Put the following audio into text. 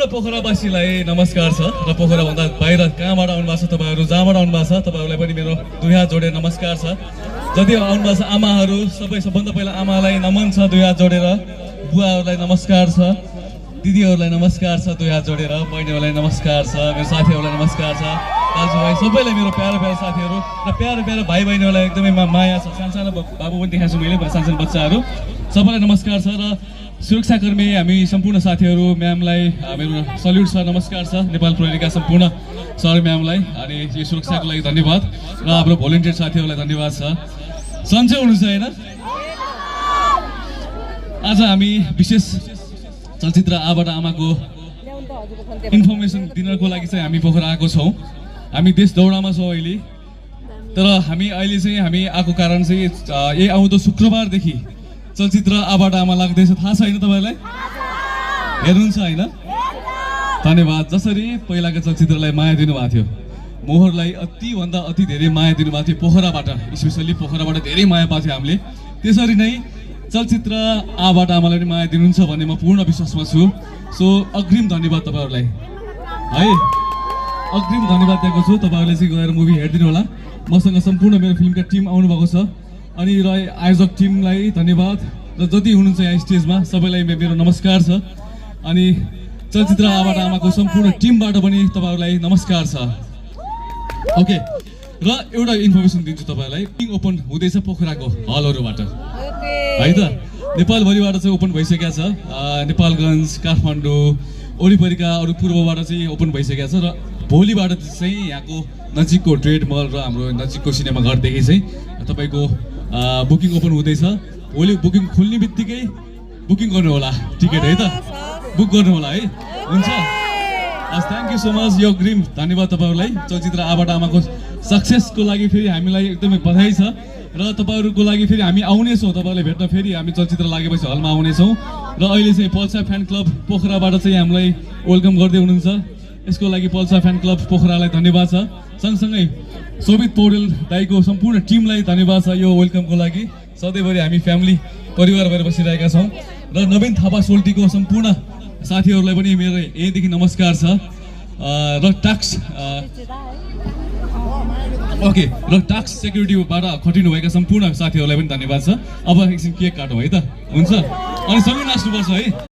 सम्पूर्ण पोखरावासीलाई नमस्कार छ र पोखराभन्दा बाहिर कहाँबाट आउनु भएको छ तपाईँहरू, जहाँबाट आउनु भएको छ तपाईँहरूलाई पनि मेरो दुई हात जोडेर नमस्कार छ। जति आउनु भएको छ आमाहरू सबै, सबभन्दा पहिला आमालाई नमन छ दुई हात जोडेर, बुवाहरूलाई नमस्कार छ, दिदीहरूलाई नमस्कार छ दुई हात जोडेर, बहिनीहरूलाई नमस्कार छ, मेरो साथीहरूलाई नमस्कार छ, दाजुभाइ सबैलाई मेरो प्यारो प्यारो साथीहरू र प्यारो प्यारो भाइ बहिनीहरूलाई एकदमै माया छ। सानो बाबु पनि देखाएको छु मैले, सानो बच्चाहरू सबैलाई नमस्कार छ। र सुरक्षाकर्मी हामी सम्पूर्ण साथीहरू म्यामलाई मेरो सल्युट छ, नमस्कार छ। नेपाल प्रहरीका सम्पूर्ण सर म्यामलाई अनि यो सुरक्षाको लागि धन्यवाद र हाम्रो भोलिन्टियर साथीहरूलाई धन्यवाद छ। सन्चै हुनुहुन्छ होइन? आज हामी विशेष चलचित्र आबाट आमाको इन्फर्मेसन दिनको लागि चाहिँ हामी पोखरा आएको छौँ। हामी देश दौडामा छौँ अहिले, तर हामी अहिले चाहिँ हामी आएको कारण चाहिँ यही आउँदो शुक्रबारदेखि चलचित्र आबाट आमा लाग्दैछ। थाहा छ होइन तपाईँहरूलाई? हेर्नुहुन्छ होइन? धन्यवाद। जसरी पहिलाको चलचित्रलाई माया दिनुभएको थियो, मोहरलाई अतिभन्दा अति धेरै माया दिनुभएको थियो पोखराबाट, स्पेसल्ली पोखराबाट धेरै माया पाएको थियो हामीले, त्यसरी नै चलचित्र आबाट आमालाई पनि माया दिनुहुन्छ भन्ने म पूर्ण विश्वासमा छु। सो अग्रिम धन्यवाद तपाईँहरूलाई है, अग्रिम धन्यवाद दिएको छु। तपाईँहरूले चाहिँ गएर मुभी हेरिदिनु होला। मसँग सम्पूर्ण मेरो फिल्मका टिम आउनुभएको छ अनि र आयोजक टिमलाई धन्यवाद र जति हुनुहुन्छ यहाँ स्टेजमा सबैलाई मेरो नमस्कार छ। अनि चलचित्र आबाट आमाको सम्पूर्ण टिमबाट पनि तपाईँहरूलाई नमस्कार छ। ओके, र एउटा इन्फर्मेसन दिन्छु तपाईँहरूलाई, ओपन हुँदैछ पोखराको हलहरूबाट है त, नेपालभरिबाट चाहिँ ओपन भइसकेको छ। नेपालगञ्ज, काठमाडौँ, वरिपरिका अरू पूर्वबाट चाहिँ ओपन भइसकेको छ र भोलिबाट चाहिँ यहाँको नजिकको ट्रेड मल र हाम्रो नजिकको सिनेमा घरदेखि चाहिँ तपाईँको बुकिङ ओपन हुँदैछ। भोलि बुकिङ खुल्ने बित्तिकै बुकिङ गर्नु होला, टिकट है त, बुक गर्नु होला है। हुन्छ, हस्, थ्याङ्क यू सो मच। यो अग्रिम धन्यवाद तपाईँहरूलाई। चलचित्र आबाट आमाको सक्सेसको लागि फेरि हामीलाई एकदमै बधाई छ र तपाईँहरूको लागि फेरि हामी आउनेछौँ, तपाईँहरूलाई भेट्न फेरि हामी चलचित्र लागेपछि हलमा आउनेछौँ। र अहिले चाहिँ पल्सा फ्यान क्लब पोखराबाट चाहिँ हामीलाई वेलकम गर्दै हुनुहुन्छ, यसको लागि पल्सा फ्यान क्लब पोखरालाई धन्यवाद छ। सँगसँगै शोभित पौडेल दाईको सम्पूर्ण टिमलाई धन्यवाद छ यो वेलकमको लागि। सधैँभरि हामी फ्यामिली परिवार भएर बसिरहेका छौँ। र नवीन थापा सोल्टीको सम्पूर्ण साथीहरूलाई पनि मेरो यहीँदेखि नमस्कार छ। र ट्याक्स ओके, र ट्याक्स सेक्युरिटीबाट खटिनुभएका सम्पूर्ण साथीहरूलाई पनि धन्यवाद छ। अब एकछिन केक काटौँ है त, हुन्छ? अनि सँगै नाच्नुपर्छ है।